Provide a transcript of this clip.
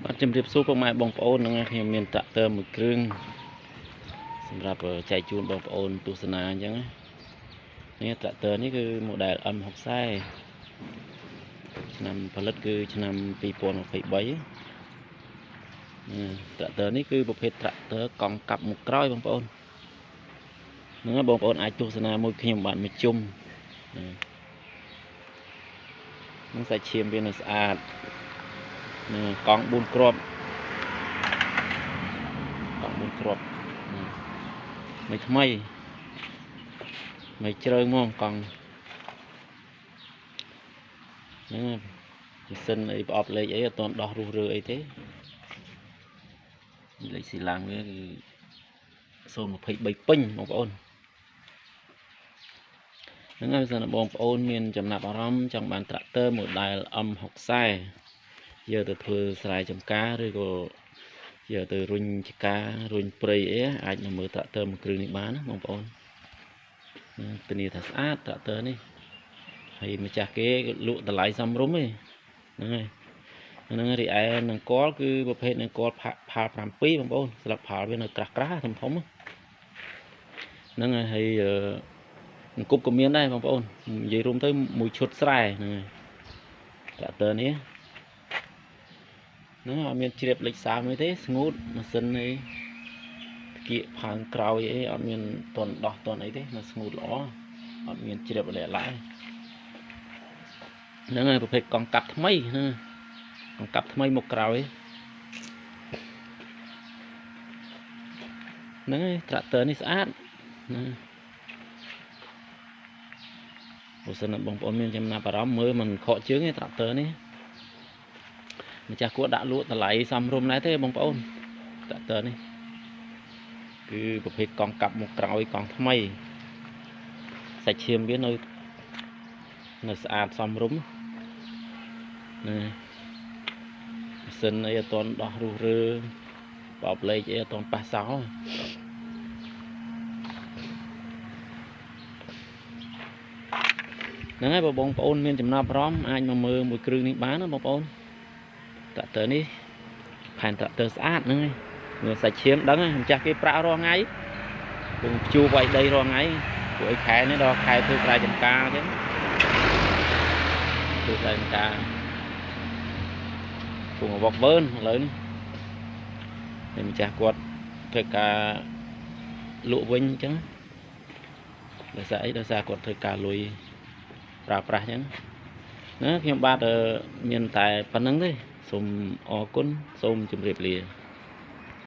បាទជំរាបសួរពុកម៉ែបងប្អូនហ្នឹងហើយខ្ញុំមានត្រាក់ទ័រមួយគ្រឿងសម្រាប់ចែកជូនបងប្អូនទស្សនាអញ្ចឹងណានេះត្រាក់ទ័រនេះគឺ model M60 ឆ្នាំផលិតគឺឆ្នាំ2023ណាត្រាក់ទ័រនេះគឺប្រភេទត្រាក់ទ័រកង់កាប់មុខក្រោយបងប្អូនហ្នឹងហើយបងប្អូនអាចទស្សនាមួយខ្ញុំបាទមួយជុំណាហ្នឹងសាច់ឈាមវានៅស្អាតហ្នឹងកង់4គ្រាប់ កង់4គ្រាប់ថ្មីថ្មីមិនជ្រៅហ្មងកង់ហ្នឹងម៉ាស៊ីនអីប្រអប់លេខអីអត់ទាន់ដោះរុះរើអីទេលេខស៊ីឡាំងវាគឺ023ពេញបងប្អូនហ្នឹងហើយសិនបងប្អូនមានចំណាប់អារម្មណ៍ចង់បានត្រាក់ទ័រ model M60 យកទៅធ្វើស្រែចម្ការឬក៏យកទៅរុញចការរុញព្រៃអីអាចមកមើលត្រាក់ទ័រមួយគ្រឿងនេះបានណាបងប្អូនធានាថាស្អាតត្រាក់ទ័រនេះហើយម្ចាស់គេលក់តម្លៃសមរម្យឯងហ្នឹងហើយហ្នឹងរីឯនង្គ័លគឺប្រភេទនង្គ័លផាល់7បងប្អូនស្លឹកផាល់វានៅក្រាស់ក្រាស់ធំធំហ្នឹងហើយអង្គប់ក៏មានដែរបងប្អូននិយាយរួមទៅមួយឈុតស្រែហ្នឹងហើយត្រាក់ទ័រនេះហ្នឹងអត់មានជ្រាបលេខសើមអីទេស្ងួតម៉ាស៊ីនអីគៀកផើងក្រោយអីអត់មានតន់ដោះតន់អីទេនៅស្ងួតល្អអត់មានជ្រាបលាក់ឡាយហ្នឹងហើយប្រភេទកង់កាប់ថ្មីហ្នឹងកង់កាប់ថ្មីមកក្រោយហ្នឹងហើយត្រាក់ទ័រនេះស្អាតណាបើសិនណាបងប្អូនមានចំណាប់អារម្មណ៍មើលមិនខកជើងទេត្រាក់ទ័រនេះម្ចាស់គួរដាក់លក់តម្លៃសមរម្យដែរទេបងប្អូនត្រាក់ទ័រនេះគឺប្រភេទកង់កាប់មកក្រោយកង់ថ្មីសាច់ឈាមវានៅស្អាតសមរម្យណាម៉ាស៊ីនអីអត់ទាន់ដោះរុះរើបោបលេខអីអត់ទាន់ប៉ះសោហ្នឹងហើយបើបងប្អូនមានចំណាប់អារម្មណ៍អាចមកមើលមួយគ្រឿងនេះបានណាបងប្អូនត្រាក់ទ័រនេះផែនត្រាក់ទ័រស្អាតហ្នឹងហើយមើលសាច់ឈាមដឹងហើយម្ចាស់គេប្រាក់រាល់ថ្ងៃពងជួវាយដីរាល់ថ្ងៃពួកអីខែនេះដល់ខែធ្វើស្រែចម្ការអញ្ចឹងធ្វើស្រែចម្ការពងវកវើឥឡូវនេះហើយម្ចាស់គាត់ធ្វើការលក់វិញអញ្ចឹងដោយសារអីដោយសារគាត់ធ្វើការលុយប្រើប្រាស់អញ្ចឹងណាខ្ញុំបាទមានតែប៉ុណ្្នឹងទេសូមអរគុណសូមជម្រាបលា។